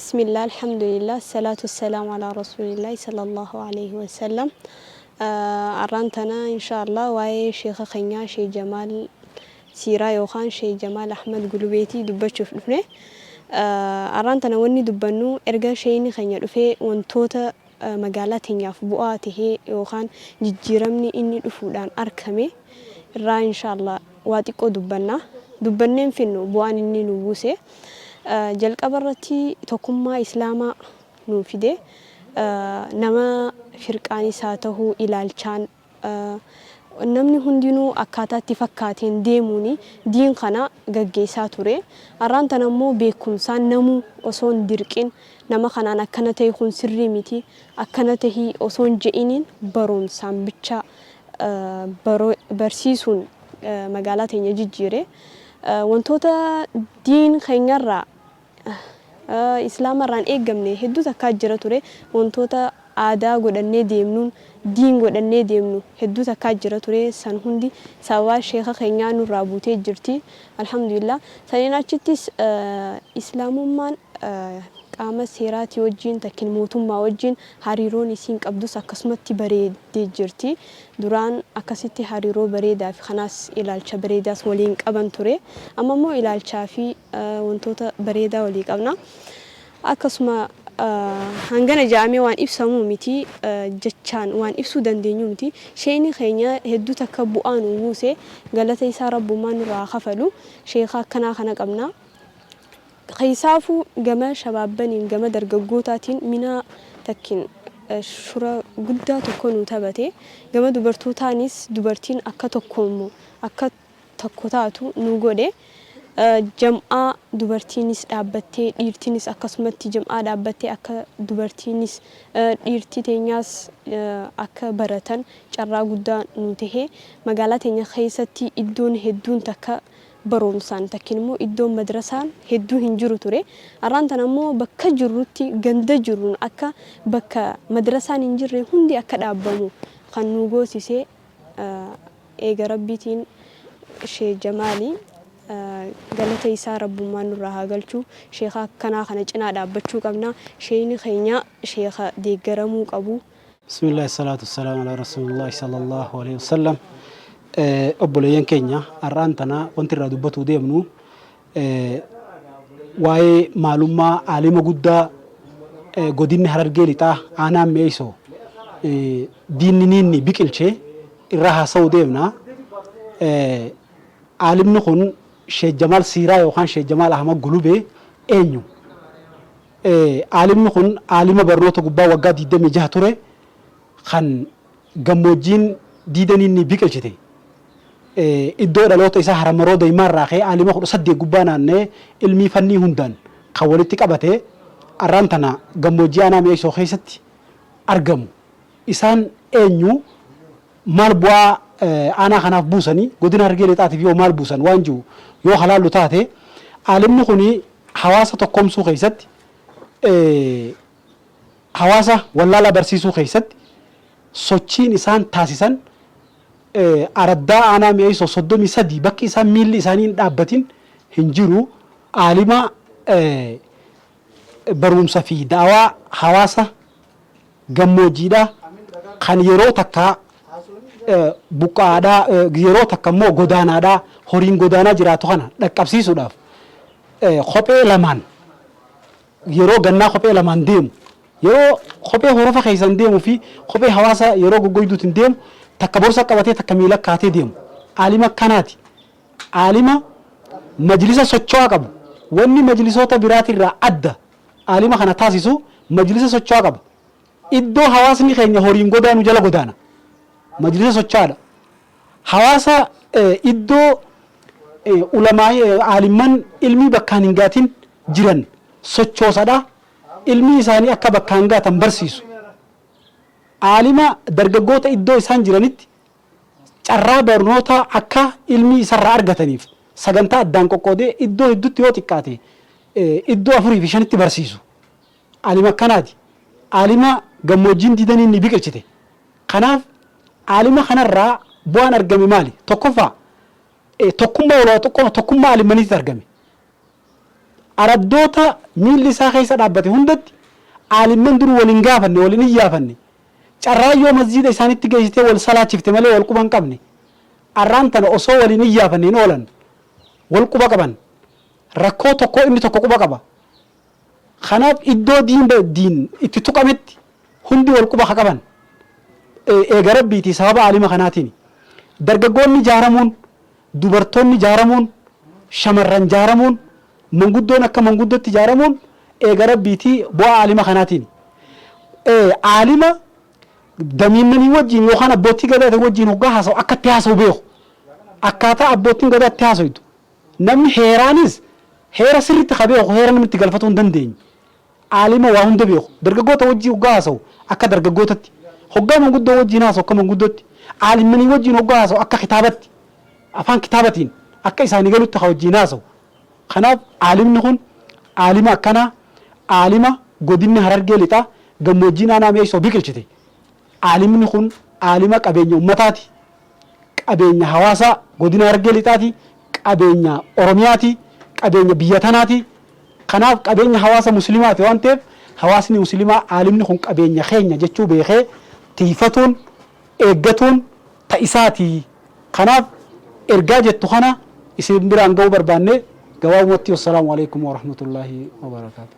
Bismillah, alhamdulillah, salaatu wassalamu ala rasuulillahi sallallahu alayhi wasallam. Arraan tana insha Allah waa'ee sheeka keenyaa Shee Jamaal Siiraa yookaan Shee Jamaal Ahmad Gulubeetii dubbachuuf dhufne. Arraan tana wanni dubbannu erga sheeyni keenya dhufee wantoota magaalaa teenyaaf bu'aa tahee yookaan jijjiiramni inni dhufuudhaan arkame irraa insha Allah waa xiqqoo dubbanna. Dubbannee hin finnu bu'aan inni nu buuse. Jalqaba irratti tokkummaa Islaamaa nuu fide. Nama firqaanis haa tahu ilaalchaan namni hundinuu akkaataa itti fakkaateen deemuun diin kana gaggeessaa ture. Arraan tana immoo beekumsaan namuu osoo hin dirqin nama kanaan akkana tahi kun sirrii miti akkana tahi osoo hin je'iniin barumsaan bicha barsiisuun magaalaa teenya jijjiire. Wantoota diin keenyarraa Islaama irraa hin eeggamne hedduu takkaa jira ture. Wantoota aadaa godhannee deemnuun diin godhannee deemnu hedduu takkaa jira ture. San hundi sababaa sheeka keenyaa nurraa buutee jirti. Alhamdulillah. Saniin achittis Islaamummaan qaama seeraatii wajjiin takkin mootummaa wajjiin hariiroon isiin qabdus akkasumatti bareeddee jirti. Duraan akkasitti hariiroo bareedaa fi kanaas ilaalcha bareedaas waliin qaban ture. Amma immoo ilaalchaa fi wantoota bareedaa walii qabna. Akkasuma hangana ja'amee waan ibsamuu miti, jechaan waan ibsuu dandeenyu miti. Sheeyni keenya hedduu takka bu'aa nuu buuse, galata isaa Rabbummaan nurraa haa kafalu. Sheekha akkanaa kana qabna. Keessaafuu gama shabaabbaniin, gama dargaggootaatiin minaa takkin shura guddaa tokko nuu taphate. Gama dubartootaanis dubartiin akka tokkoommu, akka tokko taatu nu godhe. Jam'aa dubartiinis dhaabbattee, dhiirtinis akkasumatti jam'aa dhaabbattee akka dubartiinis dhiirti teenyaas akka baratan carraa guddaa nuu tahe. Magaalaa teenya keessatti iddoon hedduun takka baroomsaan takkin immoo iddoon madrasaan hedduu hin jiru ture. Arraan tana immoo bakka jirrutti ganda jirruun akka bakka madrasaan hin jirre hundi akka dhaabbamu kan nu goosise eega Rabbiitiin Sheeh Jamaali. Galata isaa Rabbummaan nurraa haa galchu. Sheekha akkanaa kana cinaa dhaabbachuu qabna. Sheeyni keenya sheekha deeggaramuu qabu. Bismillahi salaatu wassalaam ala rasuulillahi sallallahu alaihi wasallam. Obboleeyyan keenya, har'aan tana wanti irraa dubbatuu deemnu waa'ee maalummaa aalima guddaa godinni Harargee Lixaa aanaan Mi'eessoo diinni niinni biqilche irraa haasa'uu deemna. Aalimni kun Sheekh Jamaal Siiraa yookaan Sheekh Jamaal Ahmad Gulubee eenyu? Aalimni kun aalima barnoota gubbaa waggaa 26 ture kan gammoojjiin diidaniin ni biqilchite. Iddoo dhaloota isaa Haramaroo Daymaa irraa ka'ee aalima 18 gubbaa naanna'ee ilmii fannii hundaan kan walitti qabate arraan tana gammoojjii aanaa Mi'eessoo keessatti argamu. Isaan eenyu? Maal bu'aa aanaa kanaaf buusanii? Godina Harargee Lixaatiif yoo maal buusan waan jiru yoo halaallu taate, aalimni kuni hawaasa tokkoomsuu keessatti, hawaasa wallaalaa barsiisuu keessatti sochiin isaan taasisan araddaa aanaa Mi'eessoo 33 bakki isaan miilli isaanii hin dhaabbatin hin jiru. Aalima barumsa fi da'awaa hawaasa gammoojjiidhaa kan yeroo takka buqqa'aadhaa, yeroo takka immoo godaanaadhaa, horiin godaanaa jiraatu kana dhaqqabsiisuudhaaf kophee lamaan yeroo gannaa kophee lamaan deemu, yeroo kophee horofa keessan deemu fi kophee hawaasa yeroo goggoyduutiin deemu, takka borsa qabatee takka miila kaatee deemu, aalima akkanaati. Aalima majlisa socho'aa qabu. Wanni majlisoota biraatirraa adda aalima kana taasisu majlisa socho'aa qaba. Iddoo hawaasni keenya horiin godaanu jala godaana. Majlisa socho'aadha. Hawaasa iddoo ulamaa'ii aalimman ilmii bakkaan hin gaatin jiran sochoosadha. Ilmii isaanii akka bakkaan gaatan barsiisu. Aalima dargaggoota iddoo isaan jiranitti carraa barnootaa akka ilmii isarraa argataniif sagantaa addaan qoqqoodee iddoo hedduutti yoo xiqqaate iddoo afurii fi shanitti barsiisu. Aalima akkanaati. Aalima gammoojjiin diidanii inni biqilchite. Kanaaf aalima kanarraa bu'aan argame maali? Tokkoffaa, tokkummaa walaa xiqqoo tokkummaa aalimmaniitti argame. Araddoota miilli isaa keessa dhaabbate hundatti aalimman dur wal hin gaafanne, wal hin iyyaafanne. Carraan yoo masjiida isaanitti geessitee wal salaachifte malee wal quba hin qabne. Arraan tana osoo wal hin iyyaafanne hin oolan. Wal quba qaban. Rakkoo tokkoo inni tokko quba qaba. Kanaaf iddoo diin diin itti tuqametti hundi wal quba ka qaban eega Rabbiitii sababa aalima kanaatiini. Dargaggoonni jaaramuun, dubartoonni jaaramuun, shamarran jaaramuun, manguddoon akka manguddotti jaaramuun eega Rabbiitii bu'aa aalima kanaatiini. Aalima damiinnanii wajjiin yookaan abbootii gadaa wajjiin hoggaa haasa'u akka itti haasa'u beeku. Akkaataa abboottiin gadaa itti haasoytu. Namni heeraanis heera sirriitti ka beeku heera namni itti galfatuu hin dandeenye. Aalima waa hunda beeku. Dargaggoota wajjii hoggaa haasa'u akka dargaggootatti. Hoggaa manguddoo wajjiin haasa'u akka manguddootti. Aalimmanii wajjiin hoggaa haasa'u akka kitaabatti. Afaan kitaabatiin akka isaanii galutti ka wajjiin haasa'u. Kanaaf aalimni kun aalima akkanaa aalima godinni Harargee Lixaa gammoojjiin aanaa Mi'eessoo biqilchite. Aalimni kun aalima qabeenya ummataati. Qabeenya hawaasaa godina Harargee Lixaati. Qabeenya Oromiyaati. Qabeenya biyya tanaati. Kanaaf qabeenya hawaasa muslimaati waan ta'eef hawaasni muslimaa aalimni kun qabeenya keenya jechuu beekee tiiyfatuun eeggatuun ta isaati. Kanaaf ergaa jettu kana isin biraan ga'uu barbaanne gabaabumatti wassalaamu alaikum warahmatullaahi wabarakaatuh.